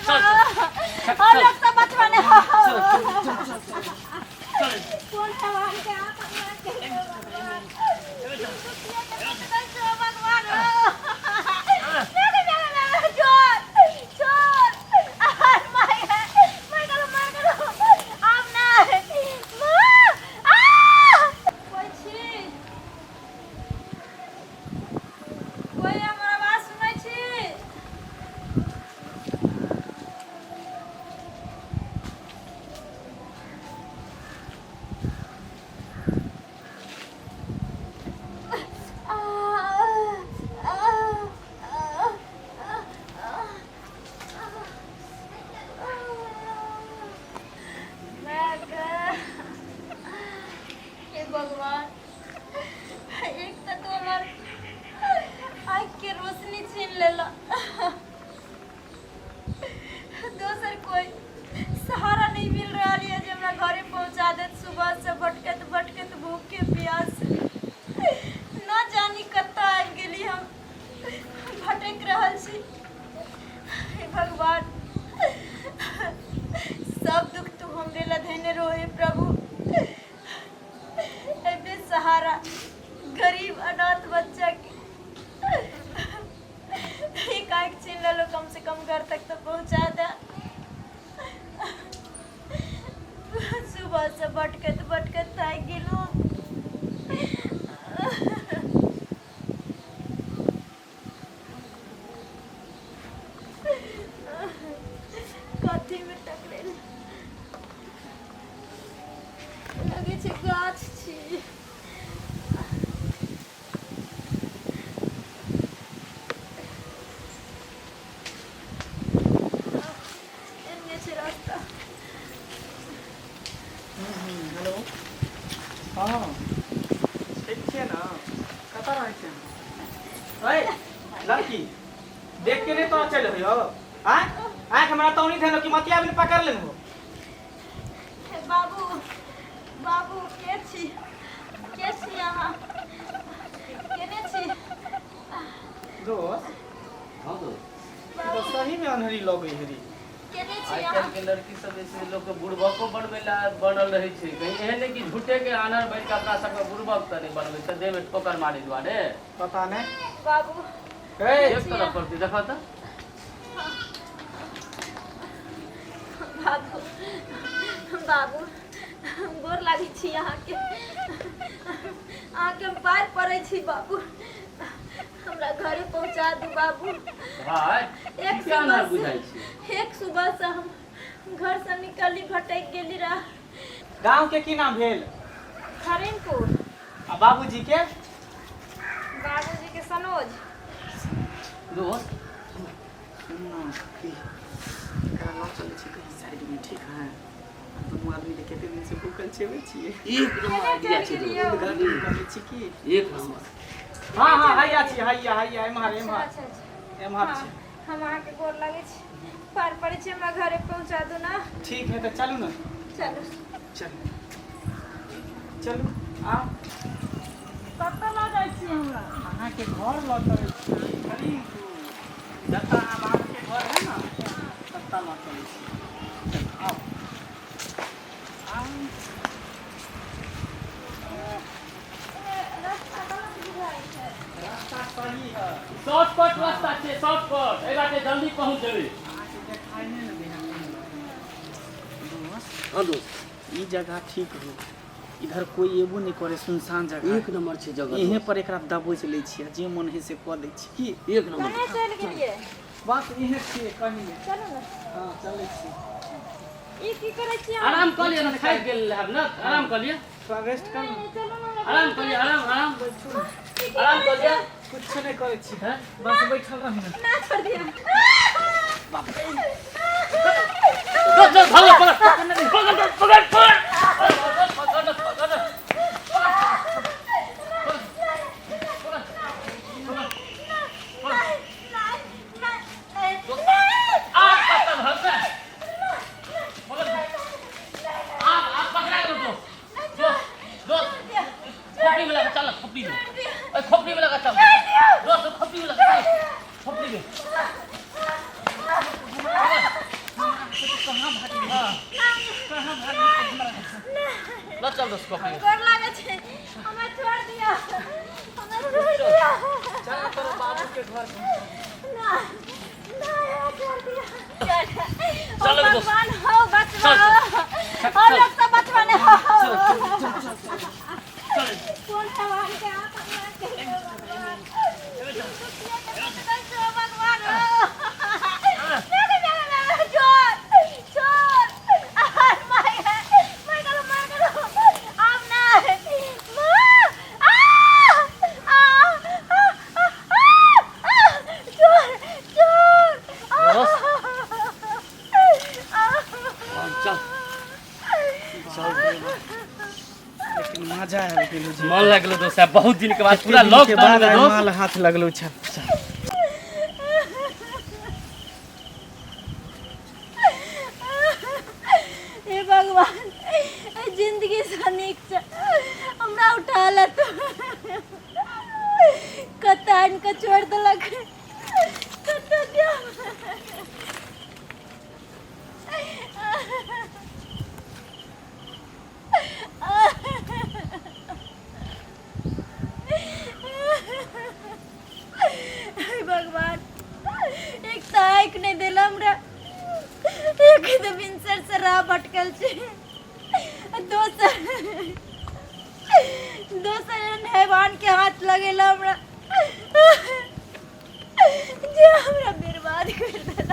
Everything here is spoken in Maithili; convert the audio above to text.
चल चल हम लोग सब बचवा ने चल चल चल चल कोन भगवान के हाथ भगवान के भगवान भगवान छोड़ छोड़ मार गलो मार गलो आब नहीं आ कोई छी कोई हमर आवाज सुनै छी? आ, आ, आ, आ, आ, हे भगवान, एक तऽ तू हमर आँखिके रोशनी छीन लेला, दोसर कोई सहारा नहीं मिल रहा है जे हमरा घरे पहुंचा देत। सुबह से भटकत भटकत भूखे प्यास न जानी कतऽ आबि गेली हम, भटक रहल छी। हे भगवान, सब दुख तू हमरे ला धेने रहो। हे प्रभु, एहि बेसहारा गरीब अनाथ बच्चा के एक आँख छीन लेलो, कम से कम घर तक तो पहुंचा दे। सुबह से भटकत भटकत थाकि गेलहुँ। कथी में टकरेल लगे छै? गाछ छी। एने छै रास्ता। हेलो, हँ, ठीक छियै ने? कतऽ रहै छियै अहाँ? ऐ लड़की, देख के नहि तोरा चलि होइयो? आँय, आँखि हमरा तौनी धेलो कि मतिया बिन पकड़ लेलहो? हे बाबू, बाबू, के छी? के छी अहाँ? केने छी? दोस्त। हँ दोस्त। ई तऽ सही मे अन्हरी लगै है रे। केने छी आइ अहाँ? काल्हि के लड़की सब जे छै, लोक के बुड़बको बनबै लए बनल रहै छै। कहीं एहन नहि कि झूठे के आन्हर बनि के अपना सबके बुड़बक तऽ नहि बनबै छै देह मे ठोकर मारै दुआरे? पता नहि। बाबू। ए। एक तरफ पड़तै, देखऽ तऽ। बाबू, बाबू, गोर लागै छी अहाँके। अहाँके हम पार पड़ै छी बाबू, हमरा घरे पहुँचा दू बाबू। भाय। एक की आन्हर सुबह बुझाइ से छै? एक सुबह से हम घर से निकली भटक गेली रह। गाँव के की नाम भेल? हरिनपुर। आ बाबूजी के? बाबूजी के सनोज। दोस्त। सुन ना, एकरा लऽ चलै छी कहीं साइड में, ठीक है? दुनू आदमी के कते दिन से भूखल छेबे छियै। एक नंबर आइडिया छै दोस्त। उद्घाटन करै छी की? एक नंबर। हाँ हाँ, हैया छी, हैया हैया, एम्हर। अच्छा। एम्हर। अच्छा अच्छा। एम्हर हाँ, छी। हम अहाँके गोर लागै छी, पार पड़ै छी, हमरा घरे पहुँचा दू ना। ठीक है, तऽ चलू ने। चलू। चलू चलू, आउ। कतऽ लऽ जाइ छी हमरा? अहाँके घर लऽ चलै छी हरिनपुर, जतऽ अहाँ बाबूके घर है ने, ततऽ लऽ चलै छी। चलू, आउ आउ। रास्ता गलत बुझाइ छै। रास्ता सही है। शॉर्टकट रास्ता छै, शॉर्टकट। एहि बाटे जल्दी पहुँच जेबै। अहाँके देखाइ नहि ने दै है दोस्त। हँ दोस्त। ई जगह ठीक हो, इधर कोई एबो नहीं करे, सुनसान जगह। एक नंबर छै जगह। इहे दोस्त। पर एकरा दबोच लै छियै, जे मन है से कऽ दै छी की? एक नंबर। कने चलि गेलियै? बस इहे छियै, कहीं नहि। चलू ने। हँ, चलै छी। ई की करै छी अहाँ? आराम कऽ लिअ ने, थाकि गेल हैब ने, आराम कऽ लिअ। थोड़ा रेस्ट कर नहि, ने। चलू ने। आराम कऽ लिअ, आराम आराम। ई की आराम करै कऽ लिअ। छियै? कुछ नहीं करै छी। हैं? बस बैठल रही ने। ना, छोड़ दिअ। चल चल, भागो, पकड़ पकड़ पकड़ पकड़ पकड़ पकड़ नहीं नहीं नहीं नहीं। आ पकड़ भागता पकड़, आ आ, पकड़ा गेल दोस्त, दोस्त, दोस्त, खोपड़ी में लगा चल, खोपड़ी में। ए, खोपड़ी में लगा चल दोस्त, खोपड़ी में लगा चल, खोपड़ी में। साहब बहुत दिन के बाद पूरा दिन के लॉकडाउन बाद में आइ दोस्त माल हाथ लगलो छल। हे भगवान, एहि जिंदगी से नीक छै हमरा उठा ले तू। कतऽ आनि कऽ छोड़ि देलक, कतऽ जाउ? हे भगवान, एक तऽ आँखि नहि देल हमरा, एक तऽ भिनसर से राह भटकल छै, आ दोसर दोसर एहन हैवान के हाथ लगेला हमरा जे हमरा बर्बाद कर देलक।